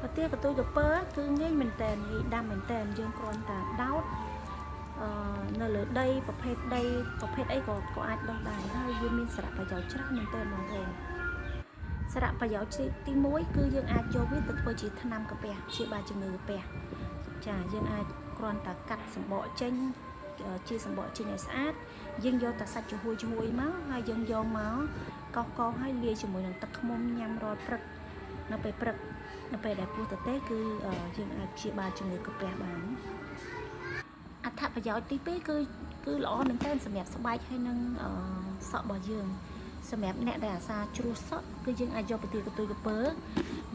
ប្រទាលកន្ទុយក្រពើគឺងាយមែនតើងាយដាំមែនតើយើងគ្រាន់តែដោតអឺនៅលើដីប្រភេទដីប្រភេទអីក៏ក៏អាចដោះដែរហើយវាមានសារៈប្រយោជន៍ច្រើនមែនតើបងប្អូនសារៈប្រយោជន៍ទី1គឺយើងអាចយកវាទៅធ្វើជាថ្នាំកាពះព្យាបាលជំងឺកាពះចាយើងអាចគ្រាន់តែកាត់សម្បកចេញជាសម្បកចេញឲ្យស្អាតយើងយកតែសាច់ចំហួយចំហួយមកហើយយើងយកមកកោសកោសហើយលាយជាមួយនឹងទឹកឃ្មុំញ៉ាំរាល់ព្រឹកនៅពេលព្រឹកនៅពេលដែលពោះទទេគឺយើងអាចព្យាបាលជំងឺកាពះបានអត្ថប្រយោជន៍ទី2គឺគឺល្អមែនទែនសម្រាប់ស្បែកហើយនិងសក់របស់យើងសម្រាប់អ្នកដែលអាសាជ្រោះសក់គឺយើងអាចយកពទាកន្ទុយក្រពើ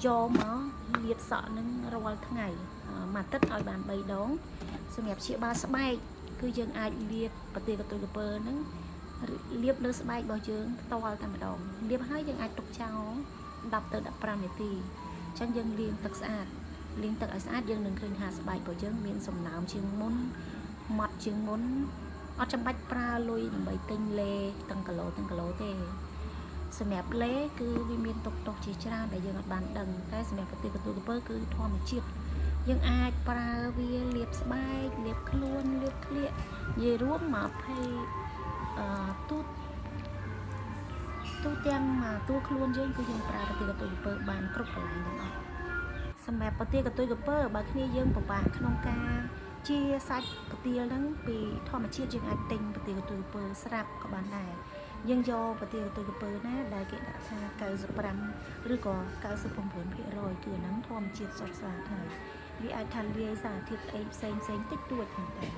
យកមកលាបសក់នឹងរាល់ថ្ងៃមួយអាទិត្យឲ្យបាន3ដងសម្រាប់ព្យាបាលស្បែកគឺយើងអាចលាបពទាកន្ទុយក្រពើនឹងលាបលើស្បែករបស់យើងផ្ទាល់តែម្ដងលាបហើយយើងអាចទុកចោល10ទៅ15នាទីអញ្ចឹងយើងលាងទឹកស្អាតលាងទឹកឲ្យស្អាតយើងនឹងឃើញថាស្បែករបស់យើងមានសំណើមជាងមុនម៉ត់ជាងមុនអត់ចាំបាច់ប្រើលុយដើម្បីទិញលេទាំងគីឡូទាំងគីឡូទេសម្រាប់លេគឺវាមានទុកទោសជាច្រើនដែលយើងអត់បានដឹងតែសម្រាប់ប្រទេសកន្ទុយក្រពើគឺធម្មជាតិយើងអាចប្រើវាលាបស្បែកលាបខ្លួនលាបក្លៀកនិយាយរួម20អឺទូទូទាំងតួខ្លួនយើងគឺយើងប្រើប្រទេសកន្ទុយក្រពើបានគ្រប់កន្លែងទាំងអស់សម្រាប់ប្រទេសកន្ទុយក្រពើបើគ្នាយើងពិបាកក្នុងការជាសាច់ប្រទាលហ្នឹងពីធម្មជាតិយើងអាចទិញប្រទាលកន្ទុយក្រពើស្រាប់ក៏បានដែរយើងយកប្រទាលកន្ទុយក្រពើណាដែលគេដាក់ថា95ឬក៏99%គឺអាហ្នឹងធម្មជាតិសុទ្ធស្អាតហើយវាអាចថាលាយសារធាតុអីផ្សេងផ្សេងតិចតួចហ្នឹងតែ